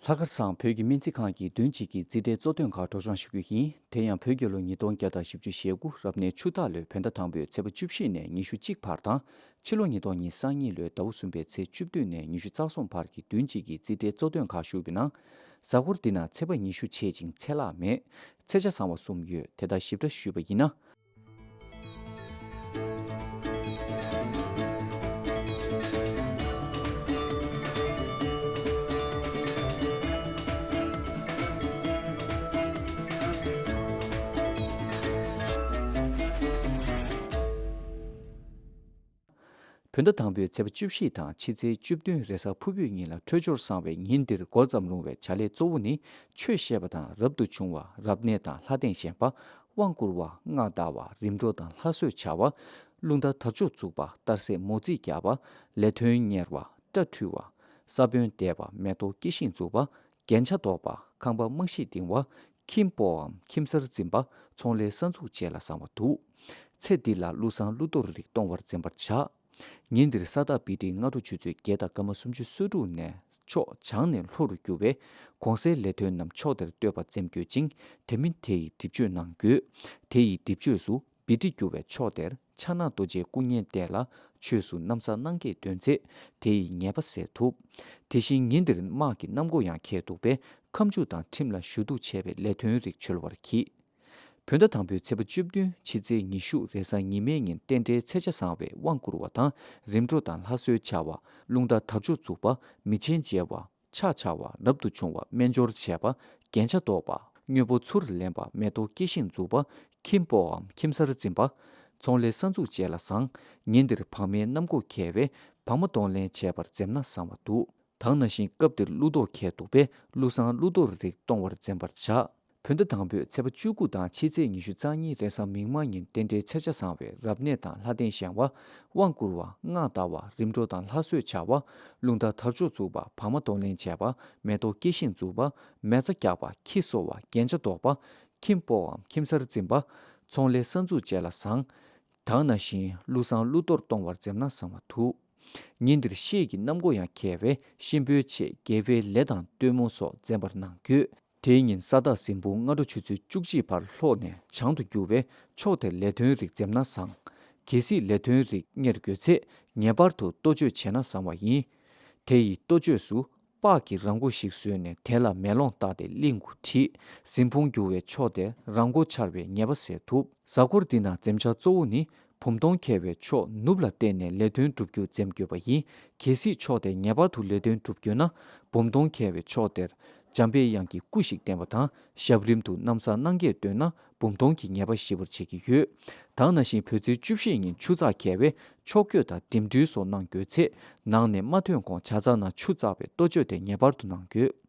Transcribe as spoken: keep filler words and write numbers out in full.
ལྷག་དཀར་བཟང་བོད་ཀྱི་སྨན་རྩིས་ཁང་གི་བདུན་གཅིག་གི་རྩིས་ཁྲའི་གཙོ་དོན་ཁག་སྒྲོག་སྦྱང་ཞུ་རྒྱུ་ཡིན། དེ་ཡང་བོད་རྒྱལ་ལོ་ཉིས་སྟོང་བརྒྱ་དང་བཞི་བཅུ་ཞེ་དགུ་རབ་གནས་ཆུ་སྟག་ལོའི་བོད་ཟླ་དང་པོའི་ཚེས་པ་བཅུ་བཞི་ནས་ཉི་ཤུ་གཅིག་བར་དང་། ཕྱི་ལོ་ཉིས་སྟོང་ཉི་ཤུ་རྩ་གཉིས་ལོའི་ཟླ་བ་གསུམ་པའི་ཚེས་བཅུ་བདུན་ནས་ཉི་ཤུ་རྩ་གསུམ་བར་གྱི་བདུན་གཅིག་གི་རྩིས་ཁྲའི་གཙོ་དོན་ཁག་ཞུས་པའི་ནང་། གཟའ་འཁོར་འདི་ན་ཚེས་པ་ཉི་ཤུ་ཆད་ཅིང་ཚེས་ལྷག་མེད། ཚེས་ཆ་བཟང་བ་གསུམ་ཡོད། དེ་དག་ཞིབ་ཕྲ་ཞུས་པ་ཡིན་ན། བོད་ཟླ་དང་པོའི་ཚེས་པ་བཅུ་བཞི་དང་ཕྱི་ཚེས་བཅུ་བདུན་རེས་གཟའ་ཕུར་བུའི་ཉིན་ལ་འཕྲོད་སྦྱོར་བཟང་བའི་ཉིན་འདིར་འགོ་བརྩམས་རུང་བའི་བྱ་ལས་གཙོ་བོ་ནི། ཆོས་བཤད་པ་དང་རབ་ཏུ་བྱུང་བ། རབ་གནས་དང་ལྷ་སྡིངས་བཞེངས་པ། དབང་བསྐུར་བ། སྔགས་བཟླ་བ། རིམ་གྲོ་དང་ལྷ་གསོལ་བྱ་བ། རླུང་རྟ་དར་ལྕོག་འཛུགས་པ། རྟ་སྲེ་མོ་རྩིས་རྒྱག་པ། ལས་ཐོན་གཉེར་བ། སྐྲ་འཁྲུ་བ། ས་བོན་འདེབས་པ། མེ་ཏོག་སྐྱེ་ཤིང་འཛུགས་པ། རྒྱན་ཆ་འདོགས་པ། ཁང་པ་རྨང་གཞི་འདིང་བ། ཁྱིམ་སྤོའམ་ཁྱིམ་གསར་འཛིན་པ། ཚོང་ལས་གསར་འཛུགས་བཅས་ལ་བཟང་བ་འདུག་ཚེ་འདི་ལ་ཀླུ་བཟང་ཀླུ་གཏོར་རིགས་གཏོང་བར་འཛེམ་པར་བྱ། ཉིན་འདིར་ས་བདག་བི་ཏྲི་སྔ་དྲོ་ཆུ་ཚོད་བརྒྱད་དང་སྐར་མ་སུམ་ཅུ་སོ་དྲུག་ནས་ཕྱོགས་བྱང་ནས་ལྷོ་རུ་རྒྱུ་བས། གོང་གསལ་ལས་དོན་རྣམས་ཕྱོགས་དེར་གཏོད་པར་འཛེམ་དགོས་ཅིང་། དེ་མིན་དེ་ཡི་སྒྲིབ་གཅོད་གནང་དགོས། དེ་ཡི་སྒྲིབ་གཅོད་སུ་བི་ཏྲི་རྒྱུ་བས་ཕྱོགས་དེར་ཕྱག་ན་རྡོ་རྗེའི་སྐུ་བརྙན་བསྟན་ལ་ཆོས་སུ་གནམ་ས་སྣང་གས་འདོན་ཚེ་དེ་ཡི་ཉེས་པ་སེལ་ཐུབ། དེ་བཞིན་ཉིན་འདིར་དམག་གི་གནམ་སྒོ་ཡང་ཁེལ་འདུག་པས། ཁ་མཆུ་དང་ཁྲིམས་ལ་ཞུ་གཏུག་བྱས་པའི་ལས་དོན་རིགས་འཆོལ་བར་གྱིས། བོད་ཟླ་དང་པོའི་ཚེས་པ་བཅུ་བདུན་ཕྱི་ཚེས་ཉི་ཤུ་རེས་གཟའ་ཉི་མའི་ཉིན་རྟེན་འབྲེལ་ཚེས་ཆ་བཟང་བས་དབང་བསྐུར་བ་དང་རིམ་གྲོ་དང་ལྷ་གསོལ་བྱ་བ། རླུང་རྟ་དར་ལྕོག་འཛུགས་པ། མི་ཆེན་མཇལ་བ། ཕྱག་འཕྱར་བ། རབ་ཏུ་བྱུང་བ། སྨན་སྦྱོར་བྱས་པ། རྒྱན་ཆ་འདོགས་པ། དངོས་པོ་ཚུར་ལེན་པ། མེ་ཏོག་སྐྱེ་ཤིང་འཛུགས་པ། ཁྱིམ་སྤོའམ་ཁྱིམ་གསར་འཛིན་པ། ཚོང་ལས་གསར་འཛུགས་བཅས་ལ་བཟང་། ཉིན་འདིར་བག་མའི་གནམ་སྒོ་ཁེལ་བས་བག་མ་གདོང་ལེན་བྱས་པར་འཛེམ་ན་བཟང་བ་འདུག་ད་ག་ནང་བཞིན་སྐབས་འདིར་ཀླུ་གཏོར་ཁེལ་འདུག་པས། ཀླུ་བཟང་ཀླུ་གཏོར་རིགས་གཏོང་བར་འཛེམ་པར་བྱ། བོད་ཟླ་དང་པོའི་ཚེས་པ་བཅུ་དགུ་དང་ཕྱི་ཚེས་ཉི་ཤུ་རྩ་གཉིས་རེས་གཟའ་མིག་དམར་ཉིན་རྟེན་འབྲེལ་ཚེས་ཆ་བཟང་བས་རབ་གནས་དང་ལྷ་སྡིངས་བཞེངས་པ། དབང་བསྐུར་བ། སྔགས་བཟླ་བ། རིམ་གྲོ་དང་ལྷ་གསོལ་བྱ་བ། རླུང་རྟ་དར་ལྕོག་འཛུགས་པ། བག་མ་གདོང་ལེན་བྱས་པ། མེ་ཏོག་སྐྱེ་ཤིང་འཛུགས་པ། མེ་བཙའ་རྒྱག་པ། ཁྱི་གསོ་བ། རྒྱན་ཆ་འདོགས་པ། ཁྱིམ་སྤོའམ་ཁྱིམ་གསར་འཛིན་པ། ཚོང་ལས་གསར་འཛུགས་བཅས་ལ་བཟང་། ད་ག་ནང་བཞིན་ཀླུ་བཟང་ཀླུ་གཏོར་གཏོང་བར་འཛེམ་ན་བཟང་བ་འདུག་ཉིན་འདིར་ཤེལ་གྱི་གནམ་སྒོ་ཡང་ཁེལ་བས་གཤིན་པོའི་ཆེད་དགེ་བའི་ལས་དང་སྟོན་མོ་སོགས་འཛེམ་པར་གནང་དགོས། དེའི་ཉིན་ས་བདག་གཟིམ་དཔོན་སྔ་དྲོ་ཆུ་ཚོད་བཅུ་གཅིག་བར་ལྷོ་ནས་བྱང་དུ་རྒྱུ་བས་ཕྱོགས་དེར་ལས་དོན་རིགས་འཛེམ་ན་བཟང་། གལ་སྲིད་ལས་དོན་རིགས་གཉེར་དགོས་ཚེ་ངེས་པར་དུ་གཏོ་བཅོས་བྱས་ན་བཟང་བ་ཡིན། དེ་ཡི་གཏོ་བཅོས་སུ་པགས་ཀྱི་ར་མགོ་ཞིག་བཟོས་ནས་དེ་ལ་མེ་ལོང་བཏགས་ཏེ་གླིང་དུ་བྲིས། གཟིམ་དཔོན་རྒྱུ་བས་ཕྱོགས་དེར་ར་མགོ་འཆར་བའི་ཉེས་པ་སེལ་ཐུབ། གཟའ་འཁོར་འདི་ན་འཛེམ་བྱ་གཙོ་བོ་ནི། བུམ་སྟོང་ཁེལ་བའི་ཕྱོགས་ནུབ་ལ་བལྟས་ནས་ལས་དོན་སྒྲུབ་རྒྱུ་འཛེམ་དགོས་པ་ཡིན། གལ་སྲིད་ཕྱོགས་དེར་ངེས་པར་དུ་ལས་དོན་སྒྲུབ་དགོས་ན། བུམ་སྟོང་ཁེལ་བའི་ཕྱོགས་དེར་འཇམ་པའི་དབྱངས་ཀྱི་སྐུ་ཞིག་བསྟན་པ་དང་། ཞབས་རིམ་དུ་གནམ་ས་སྣང་གས་འདོན་ན་བུམ་སྟོང་གི་ཉེས་པ་ཞི་བར་བྱེད་ཀྱི་ཡོད། ད་ག་ནང་བཞིན་བོད་ཚེས་བཅུ་བཞི་ཉིན་ཆུ་ཚགས་ཁེལ་བས་ཕྱོགས་བསྐྱོད་དང་འགྲིམ་འགྲུལ་སོགས་གནང་དགོས་ཚེ། ནང་ནས་མ་ཐོན་གོང་ཇ་ཚགས་ནང་ཆུ་བཙགས་པའི་གཏོ་བཅོས་དེ་ངེས་པར་དུ་གནང་དགོས།